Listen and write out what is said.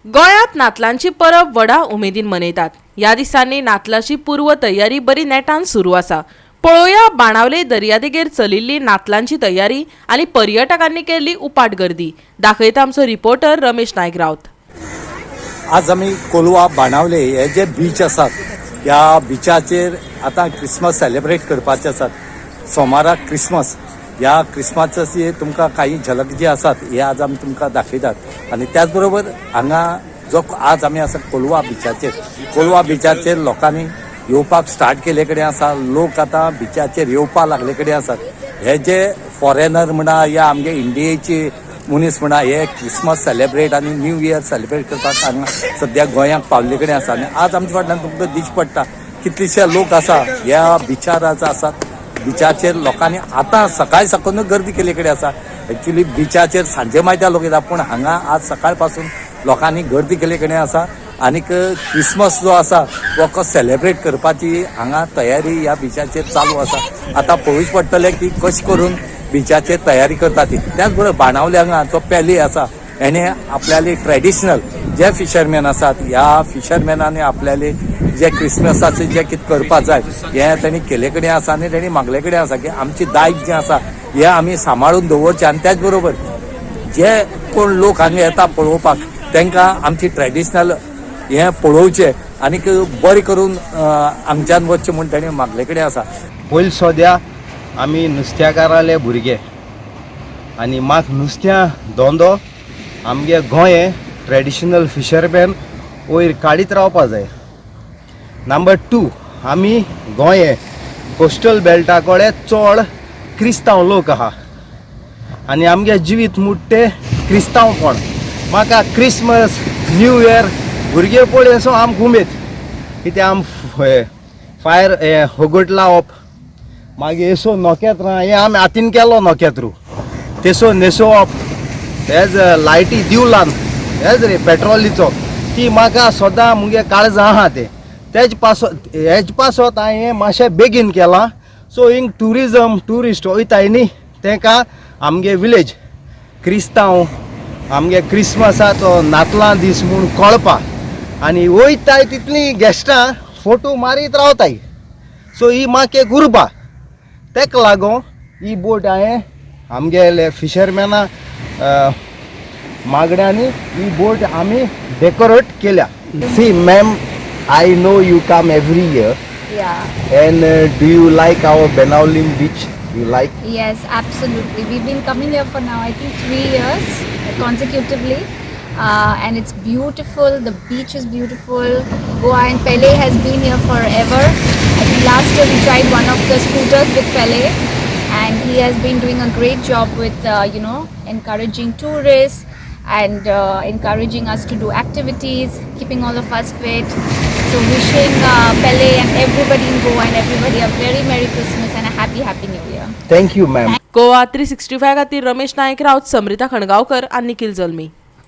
गोंयांत नातलांची परब व्हडा उमेदीन मनयतात. ह्या दिसांनी नातलाची पूर्व तयारी बरी नेटान सुरू आसा. पळोवया बाणावले दर्यादेगेर चलिल्ली नातलांची तयारी आनी पर्यटकांनी केल्ली उपाट गर्दी. दाखयता आमचो रिपोर्टर रमेश नायक रावत. आज आमी कोलवा बाणावले हे जे बीच आसात, ह्या बिचाचेर आतां क्रिसमस सेलिब्रेट करपाचे आसात. सोमाराक क्रिसमस. ह्या क्रिसमसाची तुमकां काही झलक जी आसात, हे आज आमी तुमकां दाखयतात. आनी त्याच बरोबर हांगा जो आज आमी आसा कोलवा बिचाचेर, कोलवा बिचाचेर लोकांनी येवपाक स्टार्ट केले कडेन आसा. लोक आतां बिचाचेर येवपाक लागले कडेन आसात. हे जे फॉरेनर म्हणा या आमगे इंडियेचे मनीस म्हणा, हे क्रिसमस सेलिब्रेट आनी न्यू इयर सेलिब्रेट करपाक हांगा सद्या गोंयांक पावल्ले कडेन आसा. आनी आज आमच्या फाटल्यान तुमकां दिश्टी पडटा, कितलेशे लोक आसा ह्या बिचार आसात. बिचाचेर लोकांनी आतां सकाळ साकून गर्दी केल्ले कडेन आसा. एक्चुली बिचाचेर सांजे मायत्या लोक येता, पूण हांगा आज सकाळ पासून लोकांनी गर्दी केल्ले कडेन आसा. आनीक क्रिसमस जो आसा तो कसो सेलिब्रेट करपाची हांगा तयारी ह्या बिचाचेर चालू आसा. आतां पळोवचें पडटलें की कशें करून बिचाचेर तयारी करता ती. त्याच बरोबर बाणावले हांगा जो पेले आसा, हेणे आपल्याले ट्रेडिशनल जे फिशरमॅन आसात, ह्या फिशरमॅनांनी आपल्याले जे क्रिसमसाचे जे कितें करपाक जाय, हें तेणी केले कडेन आसा. आनी तेणी मागले कडेन आसा की आमची दायज जें आसा हें आमी सांबाळून दवरचें आनी त्याच बरोबर जे कोण लोक हांगा येता पळोवपाक, तांकां आमची ट्रेडिशनल हें पळोवचें आनीक बरें करून हांगच्यान वचचें म्हूण तेणी मागले कडेन आसा. पयलीं सद्या आमी नुस्त्याकाराले भुरगे आनी म्हाका नुस्त्या धंदो आमगे गोंय ट्रेडिशनल फिशरमॅन वयर काडीत रावपा जाय. नंबर टू, आमी गोंय कोस्टल बेल्टा कडेन चड क्रिस्तांव लोक आहा आनी आमगे जिवीत मुट्टे क्रिस्तांवपण. म्हाका क्रिसमस, न्यू इयर भुरगे पळय सो आमकां उमेद. कित्याक आम फायर हें होगट लावप, मागीर येसो नोखेत्रां हें आमी हातीन केलो. नोखेत्रू तेसो न्हेसोवप, हेज लायटी दिवलान हेज रे पेट्रोलीचो, ती म्हाका सदां मुगे काळजां आहा तें. तेज पासत, हेज पासत हांवें मातशें बेगीन केलां. सो हिंग ट्युरिजम ट्युरिस्ट वयताय न्ही, तेंकां आमगे विलेज क्रिस्तांव आमगे क्रिसमसाचो नातलां दीस म्हूण कळपा. आनी वयताय तितलीं गेस्टां फोटो मारीत रावताय. सो ही म्हाका एक उर्बा. तेका लागून ही बोट हांवें आमगेले फिशरमॅना मागण्यांनी ही बोट आमी डेकोरेट केल्या. See ma'am, I know you come every year. Yeah. And do you like our Benaulim beach? You like? Yes, absolutely. We've been coming here for now, I think, 3 years consecutively. And it's beautiful. The beach is beautiful. Goa and Pele has been here forever. I think last year we tried one of the scooters with Pele, and he has been doing a great job with encouraging tourists and encouraging us to do activities, keeping all of us fit. So wishing Pele and everybody in Goa and everybody a very Merry Christmas and a happy, happy New Year. Thank you, ma'am. Goa 365 खातीर रमेश नायक राऊत, समृता खणगावकर आनी निखिल जल्मी.